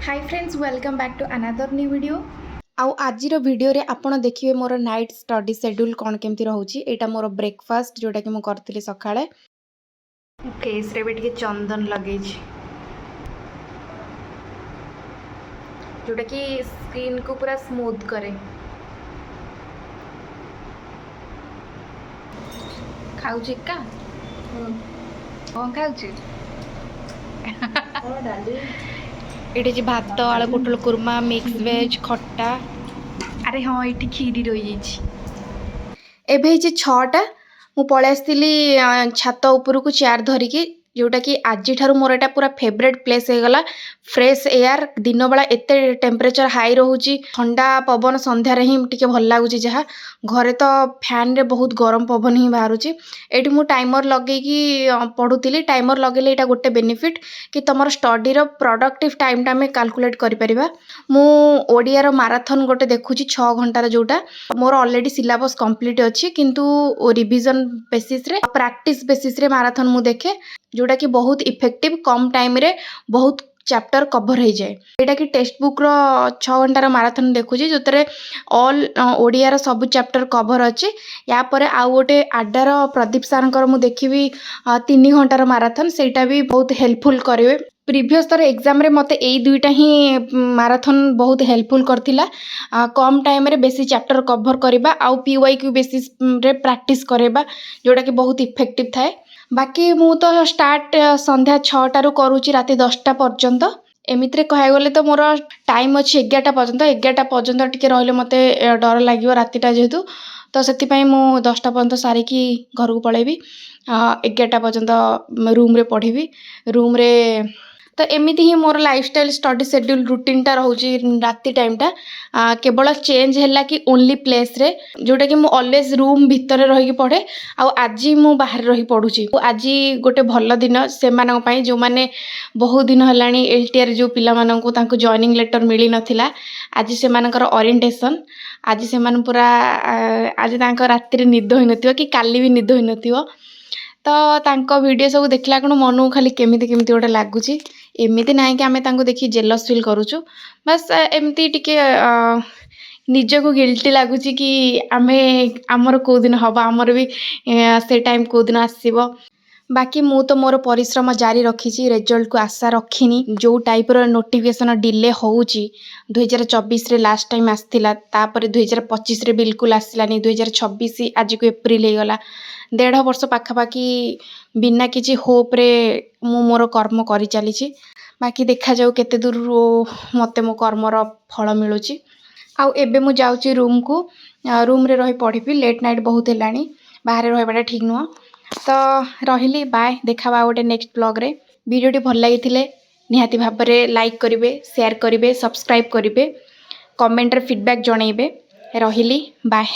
Hi friends, welcome back to another new video. ଆଉ ଆଜିର ଭିଡ଼ିଓରେ ଆପଣ ଦେଖିବେ ମୋର ନାଇଟ୍ ଷ୍ଟଡି ସେଡ୍ୟୁଲ୍ କ'ଣ କେମିତି ରହୁଛି। ଏଇଟା ମୋର ବ୍ରେକଫାଷ୍ଟ, ଯେଉଁଟାକି ମୁଁ କରିଥିଲି ସକାଳେ। ଫେସ୍ରେ ବି ଟିକେ ଚନ୍ଦନ ଲଗେଇଛି, ଯେଉଁଟାକି ସ୍କିନ୍କୁ ପୁରା ସ୍ମୁଥ୍ କରେ। ଖାଉଛି ଏକା। କ'ଣ ଖାଉଛି? ଡାଲି। ଏଇଠି ଅଛି ଭାତ, ଆଳୁ ପୋଟଳ କୁର୍ମା, ମିକ୍ସ ଭେଜ୍, ଖଟା। ଆରେ ହଁ, ଏଇଠି କ୍ଷୀରି ରହିଯାଇଛି। ଏବେ ହେଇଛି 6ଟା। ମୁଁ ପଳେଇ ଆସିଥିଲି ଛାତ ଉପରକୁ ଚେୟାର ଧରିକି, ଯେଉଁଟାକି ଆଜିଠାରୁ ମୋର ଏଇଟା ପୁରା ଫେଭରେଟ୍ ପ୍ଲେସ୍ ହେଇଗଲା। ଫ୍ରେଶ୍ ଏୟାର, ଦିନବେଳା ଏତେ ଟେମ୍ପରେଚର୍ ହାଇ ରହୁଛି, ଥଣ୍ଡା ପବନ ସନ୍ଧ୍ୟାରେ ହିଁ ଟିକେ ଭଲ ଲାଗୁଛି ଯାହା। ଘରେ ତ ଫ୍ୟାନ୍ରେ ବହୁତ ଗରମ ପବନ ହିଁ ବାହାରୁଛି। ଏଇଠି ମୁଁ ଟାଇମର୍ ଲଗେଇକି ପଢ଼ୁଥିଲି। ଟାଇମର୍ ଲଗେଇଲେ ଏଇଟା ଗୋଟେ ବେନିଫିଟ୍ କି ତୁମର ଷ୍ଟଡ଼ିର ପ୍ରଡକ୍ଟିଭ୍ ଟାଇମ୍ଟା ଆମେ କାଲକୁଲେଟ୍ କରିପାରିବା। ମୁଁ ଓଡ଼ିଆର ମାରାଥନ୍ ଗୋଟେ ଦେଖୁଛି 6 ଘଣ୍ଟାର, ଯେଉଁଟା ମୋର ଅଲରେଡ଼ି ସିଲାବସ୍ କମ୍ପ୍ଲିଟ୍ ଅଛି, କିନ୍ତୁ ରିଭିଜନ୍ ବେସିସ୍ରେ, ପ୍ରାକ୍ଟିସ୍ ବେସିସ୍ରେ ମାରାଥନ୍ ମୁଁ ଦେଖେ, ଯେଉଁଟାକି ବହୁତ ଇଫେକ୍ଟିଭ୍। କମ୍ ଟାଇମ୍ରେ ବହୁତ ଚାପ୍ଟର କଭର୍ ହେଇଯାଏ। ଏଇଟା କି ଟେକ୍ସଟ ବୁକ୍ର 6 ଘଣ୍ଟାର ମାରାଥନ୍ ଦେଖୁଛି, ଯେଉଁଥିରେ ଅଲ୍ ଓଡ଼ିଆର ସବୁ ଚାପ୍ଟର କଭର୍ ଅଛି। ୟା ପରେ ଆଉ ଗୋଟେ ଆଡ୍ଡାର ପ୍ରଦୀପ ସାର୍ଙ୍କର ମୁଁ ଦେଖିବି 3 ଘଣ୍ଟାର ମାରାଥନ୍। ସେଇଟା ବି ବହୁତ ହେଲ୍ପଫୁଲ୍ କରିବେ। ପ୍ରିଭିୟସ୍ ଥର ଏକ୍ଜାମ୍ରେ ମୋତେ ଏଇ ଦୁଇଟା ହିଁ ମାରାଥନ୍ ବହୁତ ହେଲ୍ପଫୁଲ୍ କରିଥିଲା, କମ୍ ଟାଇମ୍ରେ ବେଶୀ ଚାପ୍ଟର କଭର୍ କରିବା ଆଉ PYQ ବେସିସ୍ରେ ପ୍ରାକ୍ଟିସ୍ କରାଇବା, ଯେଉଁଟାକି ବହୁତ ଇଫେକ୍ଟିଭ୍ ଥାଏ। ବାକି ମୁଁ ତ ଷ୍ଟାର୍ଟ ସନ୍ଧ୍ୟା 6ଟାରୁ କରୁଛି ରାତି 10ଟା ପର୍ଯ୍ୟନ୍ତ। ଏମିତିରେ କହିବାକୁ ଗଲେ ତ ମୋର ଟାଇମ୍ ଅଛି 11ଟା ପର୍ଯ୍ୟନ୍ତ। 11ଟା ପର୍ଯ୍ୟନ୍ତ ଟିକେ ରହିଲେ ମୋତେ ଡର ଲାଗିବ, ରାତିଟା ଯେହେତୁ, ତ ସେଥିପାଇଁ ମୁଁ 10ଟା ପର୍ଯ୍ୟନ୍ତ ସାରିକି ଘରକୁ ପଳେଇବି। 11ଟା ପର୍ଯ୍ୟନ୍ତ ରୁମ୍ରେ ପଢ଼ିବି ରୁମ୍ରେ। ତ ଏମିତି ହିଁ ମୋର ଲାଇଫଷ୍ଟାଇଲ୍, ଷ୍ଟଡି ସେଡ୍ୟୁଲ୍, ରୁଟିନ୍ଟା ରହୁଛି। ରାତି ଟାଇମ୍ଟା କେବଳ ଚେଞ୍ଜ ହେଲା କି ଓନ୍ଲି ପ୍ଲେସ୍ରେ, ଯେଉଁଟାକି ମୁଁ ଅଲୱେଜ୍ ରୁମ୍ ଭିତରେ ରହିକି ପଢ଼େ ଆଉ ଆଜି ମୁଁ ବାହାରେ ରହି ପଢ଼ୁଛି। ଆଜି ଗୋଟେ ଭଲ ଦିନ ସେମାନଙ୍କ ପାଇଁ ଯେଉଁମାନେ ବହୁତ ଦିନ ହେଲାଣି LTR, ଯେଉଁ ପିଲାମାନଙ୍କୁ ତାଙ୍କୁ ଜଏନିଂ ଲେଟର୍ ମିଳିନଥିଲା। ଆଜି ସେମାନଙ୍କର ଅରିଏଣ୍ଟେସନ୍। ଆଜି ସେମାନେ ପୁରା ଆଜି ତାଙ୍କ ରାତିରେ ନିଦ ହୋଇନଥିବ କି କାଲି ବି ନିଦ ହୋଇନଥିବ। ତ ତାଙ୍କ ଭିଡ଼ିଓ ସବୁ ଦେଖିଲା ଖୁଣୁ ମନକୁ ଖାଲି କେମିତି କେମିତି ଗୋଟେ ଲାଗୁଛି। ଏମିତି ନାହିଁ କି ଆମେ ତାଙ୍କୁ ଦେଖି ଜେଲସ୍ ଫିଲ୍ କରୁଛୁ, ବାସ୍ ଏମିତି ଟିକେ ନିଜକୁ ଗିଲ୍ଟି ଲାଗୁଛି କି ଆମେ ଆମର କେଉଁ ଦିନ ହେବ, ଆମର ବି ସେ ଟାଇମ୍ କେଉଁ ଦିନ ଆସିବ। ବାକି ମୁଁ ତ ମୋର ପରିଶ୍ରମ ଜାରି ରଖିଛି, ରେଜଲ୍ଟକୁ ଆଶା ରଖିନି। ଯେଉଁ ଟାଇପ୍ର ନୋଟିଫିକେସନ୍ ଡିଲେ ହେଉଛି, 2024ରେ ଲାଷ୍ଟ ଟାଇମ୍ ଆସିଥିଲା, ତାପରେ 2025ରେ ବିଲକୁଲ ଆସିଲାନି। 2026 ଆଜିକୁ ଏପ୍ରିଲ ହେଇଗଲା। ଦେଢ଼ ବର୍ଷ ପାଖାପାଖି ବିନା କିଛି ହୋପ୍ରେ ମୁଁ ମୋର କର୍ମ କରିଚାଲିଛି। ବାକି ଦେଖାଯାଉ କେତେ ଦୂର ମୋତେ ମୋ କର୍ମର ଫଳ ମିଳୁଛି। ଆଉ ଏବେ ମୁଁ ଯାଉଛି ରୁମ୍କୁ, ରୁମ୍ରେ ରହି ପଢ଼ିବି। ଲେଟ୍ ନାଇଟ୍ ବହୁତ ହେଲାଣି, ବାହାରେ ରହିବାଟା ଠିକ୍ ନୁହଁ। ତ ରହିଲି, ବାଏ। ଦେଖା ଆଉ ଗୋଟେ ନେକ୍ସଟ ବ୍ଲଗ୍ରେ। ଭିଡ଼ିଓଟି ଭଲ ଲାଗିଥିଲେ ନିହାତି ଭାବରେ ଲାଇକ୍ କରିବେ, ସେୟାର କରିବେ, ସବସ୍କ୍ରାଇବ୍ କରିବେ, କମେଣ୍ଟରେ ଫିଡ଼ବ୍ୟାକ୍ ଜଣାଇବେ। ରହିଲି, ବାଏ।